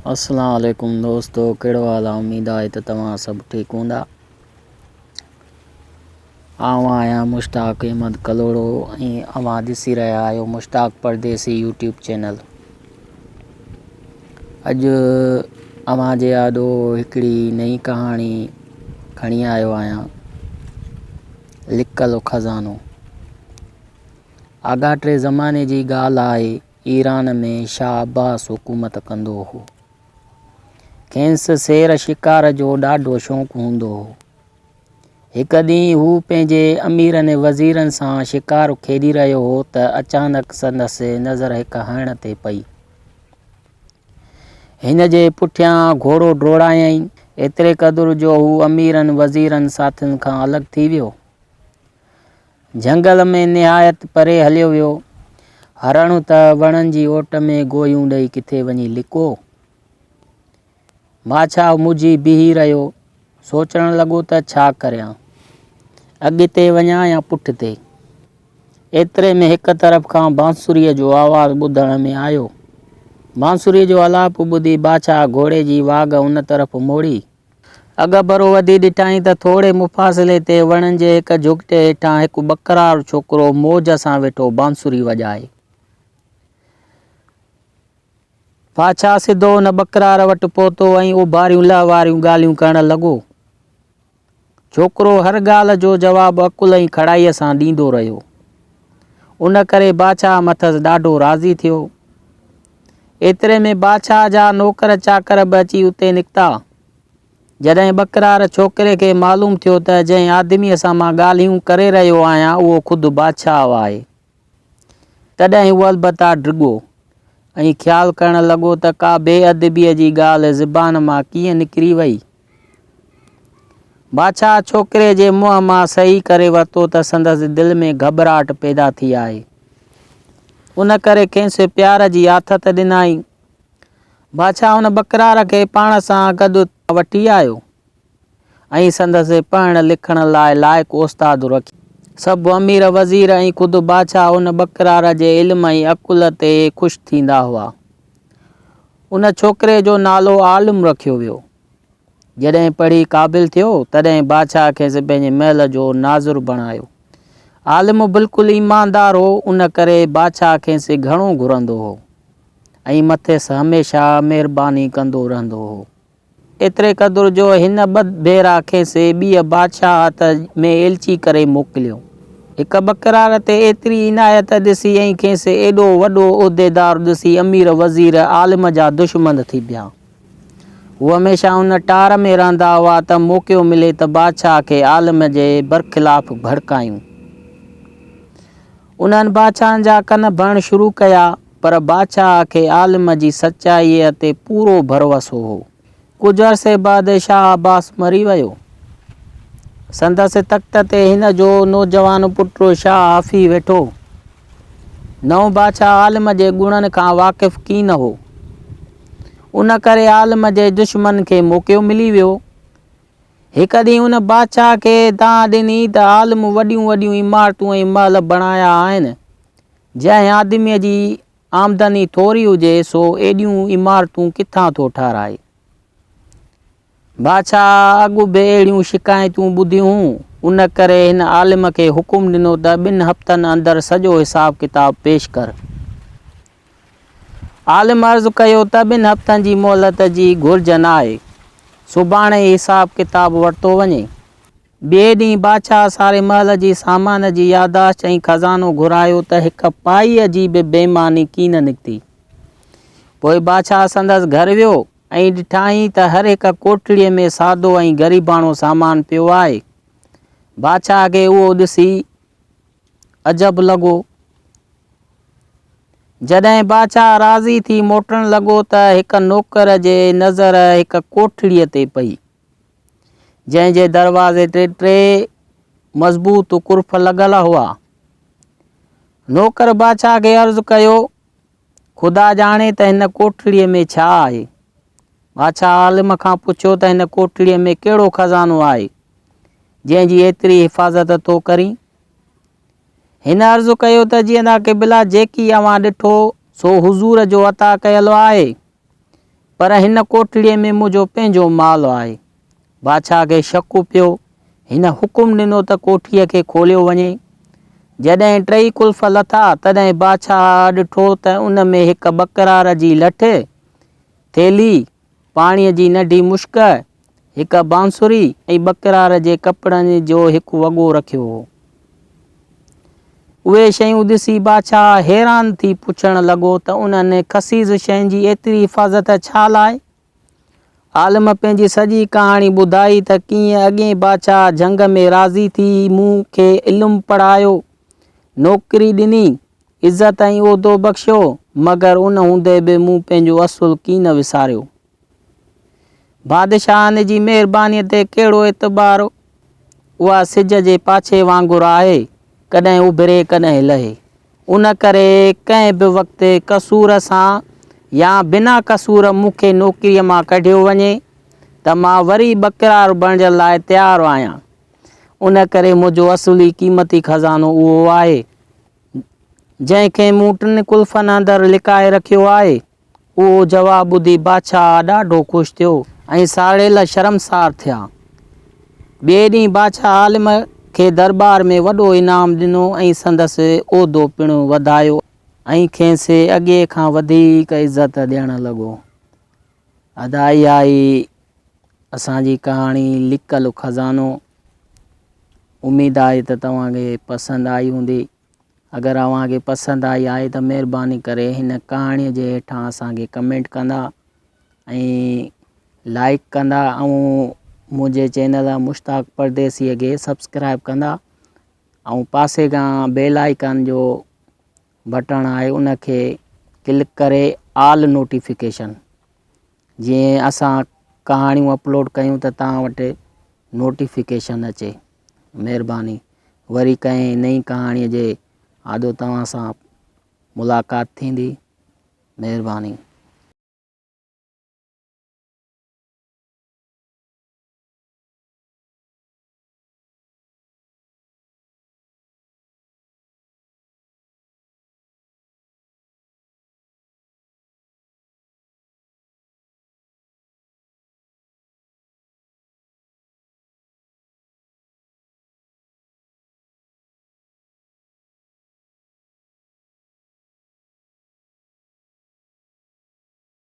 اسلام عليڪم دوستو ڪهڙو حال آ اميد آهي ته توهان سڀ ٺيڪ هوندا آئون آهيان مشتاق احمد ڪلهوڙو ۽ اوهان ڏسي رهيا آهيو مشتاق پرديسي يوٽيوب چينل اڄ اوهان جي آڏو هڪڙي نئين ڪهاڻي کڻي آيو آهيان لڪل خزانو آڳاٽي زماني جي ڳالهه آهي ايران ۾ شاهه عباس حڪومت ڪندو هو. کيس سير شڪار جو ڏاڍو شوق هوندو هو. هڪ ڏينهن هو پنهنجي اميرن ۽ وزيرن سان شڪار کيڏي رهيو هو ته اچانڪ سندس نظر هڪ هرڻ تي پئي. هن جي پٺيان گهوڙو ڊوڙايائين، ايتري قدر جو هو اميرن وزيرن ساٿين کان الڳ ٿي ويو. جهنگل ۾ نهايت پري هليو ويو. هرڻ ته وڻن جي اوٽ ۾ گوهيون ڏئي ڪٿي وڃي لڪو. بادشاهه منجهي بيهي رهيو. سوچڻ لڳو ته ڇا ڪريان؟ اڳتي وڃان يا پٺتي؟ ايتري ۾ هڪ طرف کان بانسريء جو آواز ٻڌڻ ۾ آيو. بانسريء جو الاپ ٻڌي بادشاهه گهوڙي جي واڳ ان طرف موڙي. اڳڀرو وڌي ڏٺائين ته ٿوري مفاصلي تي وڻن جي هڪ جهڳٽي هيٺان هڪ ٻڪرار ڇوڪرو موج سان ويٺو بانسري وڄائي. بادشاهه سڌو ان ٻڪرار وٽ پهتو ۽ اوڀاريون لهواريون ڳالهيون ڪرڻ لڳو. ڇوڪرو هر ڳالهه جو جواب عقل ۽ کڙائيء سان ڏيندو رهيو. ان ڪري بادشاهه مٿس ڏاڍو راضي ٿيو. ايتري ۾ بادشاهه جا نوڪر چاڪر به اچي اتي نڪتا. جڏهن ٻڪرار ڇوڪري کي معلوم ٿيو ته جنهن آدميء سان مان ڳالهيون ڪري رهيو آهيان اهو خود بادشاهه آهي. تڏهن هو البته ڊڳو ۽ خيال ڪرڻ لڳو ته ڪا بي ادبيء جي ڳالهه زبان مان ڪيئن نڪري وئي. بادشاهه ڇوڪري جي منهن مان سهي ڪري ورتو ته سندس دل ۾ گهٻراهٽ پيدا ٿي آهي. ان ڪري کيس پيار جي آٿت ڏنائين. بادشاهه ان ٻڪرار کي پاڻ سان گڏ وٺي آيو ۽ سندس پڙهڻ لکڻ لاء لائق استاد رکيو. سڀ امير وزير ۽ خود بادشاهه ان ٻڪرار جي علم ۽ عقل تي خوش ٿيندا هئا. ان ڇوڪري جو نالو عالم رکيو ويو. جڏهن پڙهي قابل ٿيو، تڏهن بادشاهه کيس پنهنجي محل جو ناظر بڻايو. عالم بلڪل ايماندار هو، ان ڪري بادشاهه کيس گهڻو گهرندو هو ۽ مٿس هميشه مهرباني ڪندو رهندو هو. ايتري قدر جو هن ٻه ڀيرا کيس ٻيء بادشاهت ۾ ايلچي ڪري موڪليو. هڪ ٻڪرار تي ايتري عنايت ڏسي ۽ کيس ايڏو وڏو عهديدار ڏسي امير وزير عالم جا دشمن ٿي پيا. هو هميشه ان ٽار ۾ رهندا هئا ته موقعو ملي ته بادشاهه کي عالم جي برخلاف ڀڙڪايون. انهن بادشاهن جا ڪن ڀرڻ شروع ڪيا، پر بادشاهه کي عالم جي سچائيء تي پورو ڀروسو هو. ڪجهه عرصي بعد شاهه عباس مري ويو. سندس تخت تي هن جو نوجوان پٽ شاهه حفيظ ويٺو. نئون بادشاهه عالم جي گڻن کان واقف ڪين هو. ان ڪري عالم جي دشمن کي موقعو ملي ويو. هڪ ڏينهن ان بادشاهه کي دانهن ڏني ته عالم وڏيون وڏيون عمارتون ۽ محل بڻايا آهن. جنهن آدميء جي آمدني ٿوري هجي سو ايڏيون عمارتون ڪٿان ٿو ٺهرائي. بادشاهه اڳ به اهڙيون شڪايتون ٻڌيون هيون، ان ڪري هن عالم کي حڪم ڏنو ته ٻن هفتن اندر سڄو حساب ڪتاب پيش ڪر. عالم عرض ڪيو ته ٻن هفتن جي مهلت جي گهرج ناهي، سڀاڻي ئي حساب ڪتاب ورتو وڃي. ٻئي ڏينهن بادشاهه ساري محل جي سامان جي ياداشت ۽ خزانو گهرايو ته هڪ پائيء جي به بيماني ڪين نڪتي. پوء بادشاهه سندس گهر ويو. ۽ ڏٺائين ته هر هڪ ڪوٺڙيء ۾ سادو ۽ غريباڻو سامان پيو آهي. بادشاهه کي اهو ڏسي عجب لڳو. جڏهن بادشاهه راضي ٿي موٽڻ لڳو ته هڪ نوڪر جي نظر هڪ ڪوٺڙيء تي پئي، جنهن جي دروازي تي ٽي مضبوط قرف لڳل هئا. نوڪر بادشاهه کي عرض ڪيو خدا ڄاڻي ته هن ڪوٺڙيء ۾ ڇا آهي؟ بادشاهه عالم کان پڇيو ته هن ڪوٺڙيء ۾ ڪهڙو خزانو آهي، جنهن جي ايتري حفاظت ٿو ڪرين؟ هن عرض ڪيو ته جيئندا قبلا، جيڪي اوهان ڏٺو، سو حضور جو عطا ڪيل آهي. پر هن ڪوٺڙيء ۾ منهنجو پنهنجو مال آهي. بادشاهه کي شڪ پيو. هن حڪم ڏنو ته ڪوٺيء کي کوليو وڃي. جڏهن ٽئي قلف لٿا، تڏهن بادشاهه ڏٺو ته ان ۾ هڪ ٻڪرار جي لٺ، ٿيلهي، پاڻيء جي ننڍي مشڪ، هڪ بانسري ۽ ٻڪرار جي ڪپڙن جو هڪ وڳو رکيو هو. اهي شيون ڏسي بادشاهه حيران ٿي پڇڻ لڳو ته انهن خسيس شين جي ايتري حفاظت ڇا لاء؟ عالم پنهنجي سڄي ڪهاڻي ٻڌائي ته ڪيئن اڳئين بادشاهه جهنگ ۾ راضي ٿي مون کي علم پڙهايو، نوڪري ڏني، عزت ۽ عهدو بخشيو، مگر ان هوندي به مون پنهنجو اصل ڪين وساريو. بادشاهن جي مهربانيء تي ڪهڙو اعتبار؟ اها سج جي پاڇي وانگر آهي، ڪڏهن اڀري ڪڏهن لهي. ان ڪري ڪنهن به وقت قصور سان يا بنا قصور مون کي نوڪريء مان ڪڍيو وڃي ته مان وري ٻڪرار بڻجڻ لاء تيار آهيان. ان ڪري منهنجو اصلي قيمتي خزانو اهو آهي، جنهن کي مون ٽن قلفن اندر لڪائي رکيو آهي. اهو جواب ٻڌي بادشاهه ڏاڍو خوش ٿيو ۽ ساڙيل شرمسار ٿيا. ٻئي ڏينهن بادشاهه عالم کي درٻار ۾ وڏو انعام ڏنو ۽ سندس عهدو پڻ وڌايو ۽ کيس اڳي کان وڌيڪ عزت ڏيڻ لڳو. ادا اها هئي اسان جي ڪهاڻي لڪل خزانو. اميد آهي ته توهان کي پسند آئي هوندي. اگر اوهان کي پسند آئي آهي ته مهرباني ڪري هن ڪهاڻي جي هيٺان اسان کي ڪمينٽ ڪندا ۽ لائڪ ڪندا ۽ منهنجي چينل مشتاق پرديسي کي سبسڪرائب ڪندا ۽ پاسي کان بيل آئيڪان جو بٽڻ آهي ان کي ڪلڪ ڪري آل نوٽيفڪيشن جيئن اسان ڪهاڻيون اپلوڊ ڪيون ته توهان وٽ نوٽيفڪيشن اچي مهرباني وري ڪنهن نئين ڪهاڻي جي آڏو توهان سان ملاقات ٿيندي مهرباني.